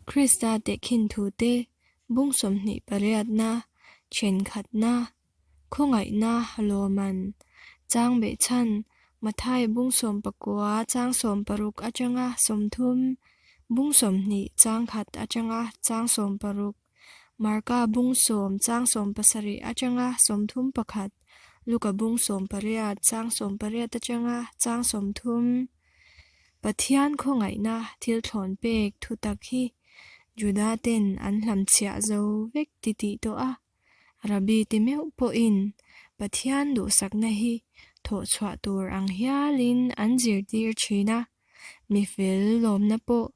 Krista tehkhin thute bung 28na, thenkhatna, khawngaihna lawman, chang behchhan, Mathai bung 19 chang 60 atanga 30, bung 20 chang khat atanga chang 60, Marka bung sawm chang 70 atanga 31, Luka bung 18 chang 18 atanga chang 30. Pathian khawngaihna thil thlawn pek thutak hi Juda ten an hlamchhiah zo vek ti tih tawh a, Rabbi ti meuh pawhin Pathian duhsakna hi thawhchhuah tur ang hialin an zirtir thin a, mi fel lawmna pawh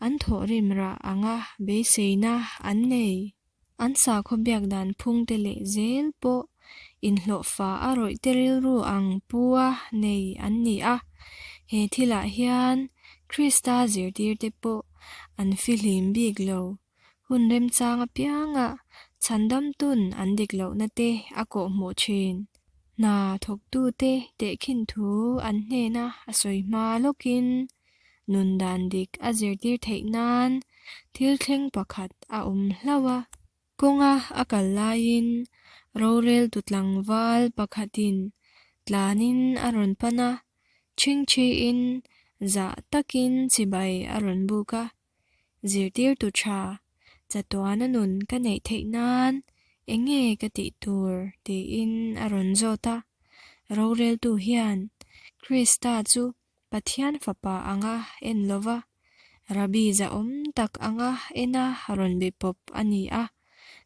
an thawhrim rah anga beiseina an nei. An sakhaw biak dan phungte leh zel pawh inhlawhfa a rawih te rilru ang pua nei an ni a. He thilah hian Krista zirtirte pawh an fihlim bik lo. Hun remchang apianga chhandamtun an dik lohna te a kawhhmuh thin. Hna thawktute tehkhin thu an hnena a sawi hma lawkin Nun dan dik a zirtir theih nan thil thleng pakhat a awm hlauh a. Kawnga a kal laiin roreltu tlangval pakhatin tlanin a rawn pan a, chhingchhiin zah takin chibai a rawn buk a. Zirtirtu tha, chatuana nun ka neih theih nan eng nge ka tih tur tiin a rawn zawt a. Roreltu hian Krista chu Pathian Fapa anga en lova, Rabbi zahawm tak anga ena rawn be pawp a ni a.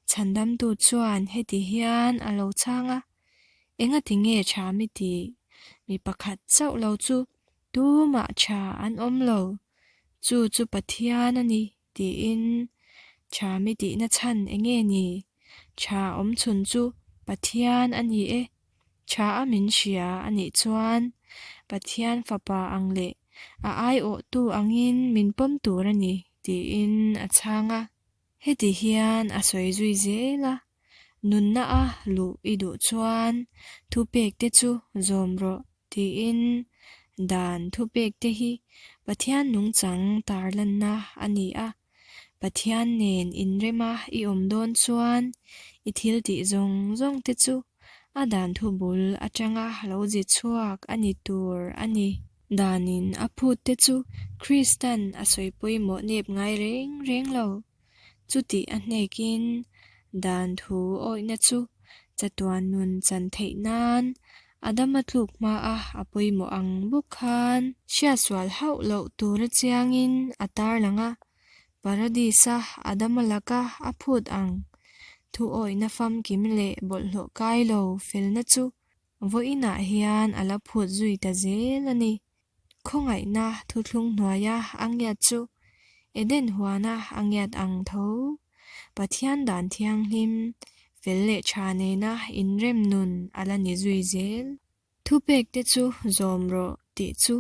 Chhandamtu chuan heti hian a lo chhang a, Engati nge tha mi tih? Mi pakhat chauh lo chu tumah tha an awm lo. Chu chu Pathian a ni, tiin tha mi tihna chhan enge ni? Tha awm chhun chu Pathian a ni e. Tha a min hria a nih chuan Pathian Fapa ang leh a aiawhtu angin min pawm tur a ni, tiin a chhang a. Heti hian a sawi zui zel a, Nunna a luh i duh chuan thupekte chu zawm rawh, tiin dan thupekte hi Pathian nungchang tarlanna a ni a. Pathian nen inrema i awm dawn chuan i thil tih zawng zawng te chu a dan thu bul atanga lo zi chhuak a ni tur a ni. Danin a phut te chu Kristan a sawi pawimawh nep ngai reng reng lo. Chutih a hnekin dan thu awihna chu chatuan nun chan theih nan Adama tluk hmaa a pawimawh ang bawk khan hriatsual hauh loh tura chiangin a tarlang a, Paradis-a Adama laka a phut ang thuawihna famkim leh bawlhhlawh kai lo felna chu vawiinah hian a la phut zui ta zel a ni. Khawngaihna thuthlung hnuaia a ngiat chu Eden huana a ngiat ang tho. Pathian dan thianghlim, fel leh tha nena inrem nun a la ni zui zel. Thupekte chu zawm rawh tih chu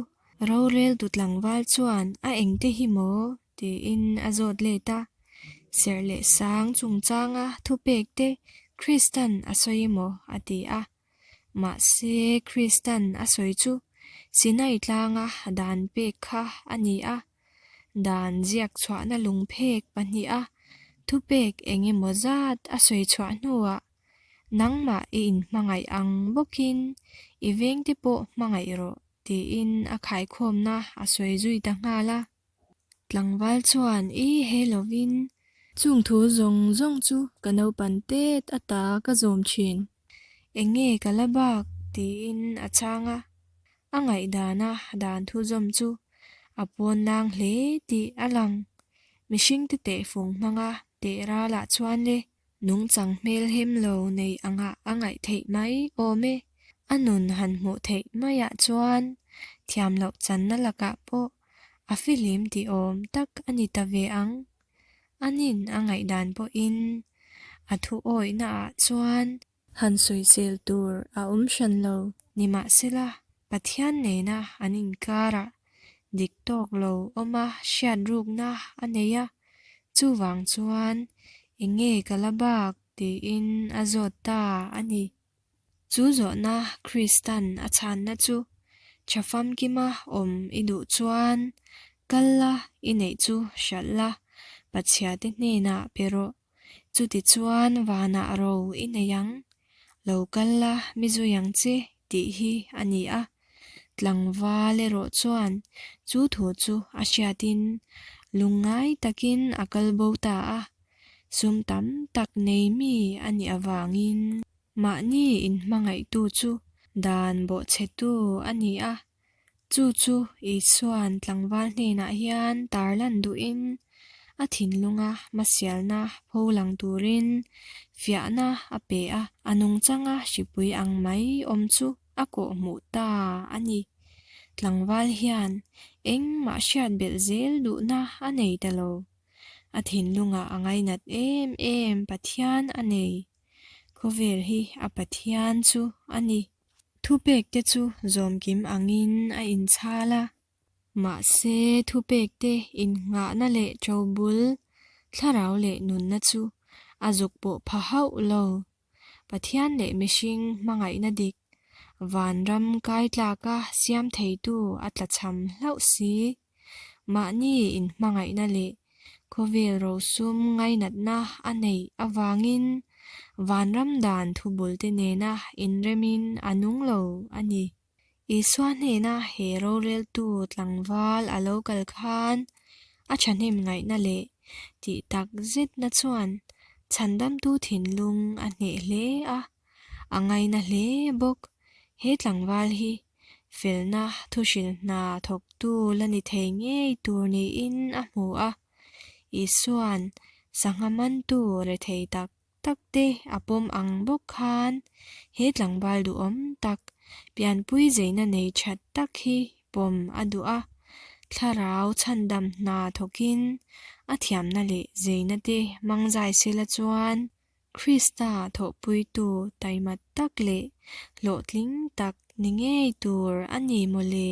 roreltu tlangval chuan a engte hi maw tiin a zawt let a. Serh leh sang chungchanga thupekte Kristan a sawi maw a ti a. Mahse, Kristan a sawi chu Sinai tlanga dan pek kha a ni a, dan ziak chhuahna lungphek pahniha thupek eng emaw zat a sawi chhuah hnuah nangmah i inhmangaih ang bawkin i vengte pawh hmangaih rawh tiin a khaikhawmna a sawi zui ta nghal a. Tlangval chuan i he lovin. Chung thu zawng zawng chu ka naupan tet ata ka zawm thin. Eng nge ka la bak? tiin a chhang a. A ngaihdana dan thu zawm chu a pawn nang hle tih a lang. Mihringte tehfung hmanga teh ralah chuan le Nungchang hmelhem lo nei angah a ngaih theih mai awm e. A nun han hmuh theih maiah chuan thiam loh channa lakah pawh a fihlim tih awm tak a ni ta ve ang. A nin a ngaihdan pawhin a thu awihnaah chuan han sawisel tur a awm hran lo. Nimahsela, Pathian nena an inkarah dik tawk lo awma hriat rukna a nei a, chuvang chuan eng nge ka la bak tiin a zawt ta a ni. Chu zawhna Kristan a chhanna chu tha famkima awm i duh chuan kal la i neih chu hralh la. Pachhiate hnenah pe rawh. Chutichuan vanah ro i nei ang. Lo kal la, mi zui ang che, tih hi a ni a. Tlangval erawh chuan chu thu chu a hriatin lungngai takin a kal bo ta a, sum tam tak nei mi a nih avangin mahni inhmangaihtu chu dan bawhchhetu a ni a. Chu chu Isua'n tlangval hnenah hian tarlan duhin a thinlunga hmasialna pho lang turin fiahna a pe a, a nungchanga hripui ang mai awm chu a kawhhmuh ta a ni. Tlangval hian engmah hriat belh zel duhna a nei ta lo. A thinlungah a ngainat em em Pathian a nei. Khawvel hi a Pathian chu a ni. Thupekte chu zawmkim angin a inchhal a. Mahse, thupekte innghahna leh ṭobul, thlarau leh nunna chu a zuk pawh pha hauh lo. Pathian leh mihring hmangaihna dik, vanram kai tlaka siam theitu a tlachham hlauh si. Mahni inhmangaihna leh khawvel rosum ngainatna a neih avangin vanram dan thubulte nena inremin a nung lo a ni. Isua hnena he roreltu tlangval a lo kal khan a thahnem ngaihna leh tih tak zetna chuan chhandamtu thinlung a hneh hle a, a ngaina hle bawk. He tlangval hi felna thuhrilh hna thawktu la ni thei ngei tur niin a hmu a. Isua'n sangha mantu rethei tak tak te a pawm ang bawk khan he tlangval duhawm tak, pianpui zeina nei that tak hi pawm a duh a. Thlarau chhandam hna thawkin a thiamna leh zeina te hmang zai sela chuan Krista thawhpuitu taima tak leh hlawhtling tak ni ngei tur a ni mawle.